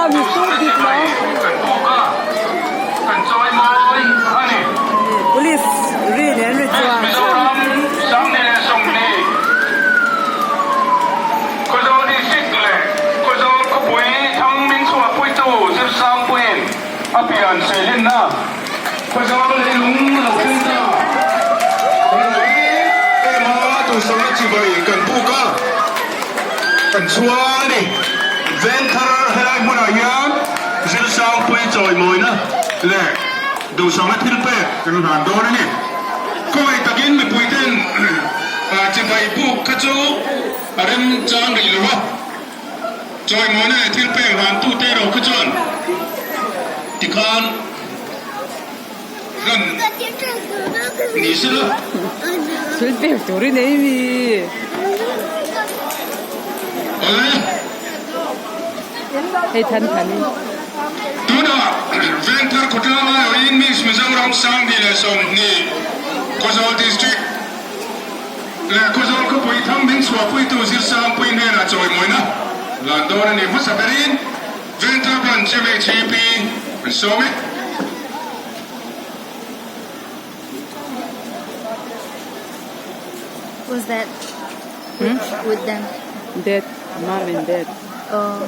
Mom is too big mom. Police ri nen ri chuan. Kan chhuang a ni. Venthar helai hmunah hian Zirsangpui chawimawina leh duhsakna thil pek kan hlan dawn a ni. Khawngaih takin mipuiten chibai buk kha chu a remchang rih lo va, chawimawina leh thil pek hlantute erawh kha chuan tikhan hlan ni se la. Thil pek tur i nei mi. Awle. Hei than than in. Tunah Vengthar khawtlang aiawhin Miss Mizoram 2020 Khawzawl District leh Khawzawl khawpui thang min chhuahpuitu Zirsangpui hnenah chawimawina lan dawn a ni hmasa berin Vengthar Branch MHEP an sawm e. Who's that? Hmm? With them? Dad, mom and dad. Oh.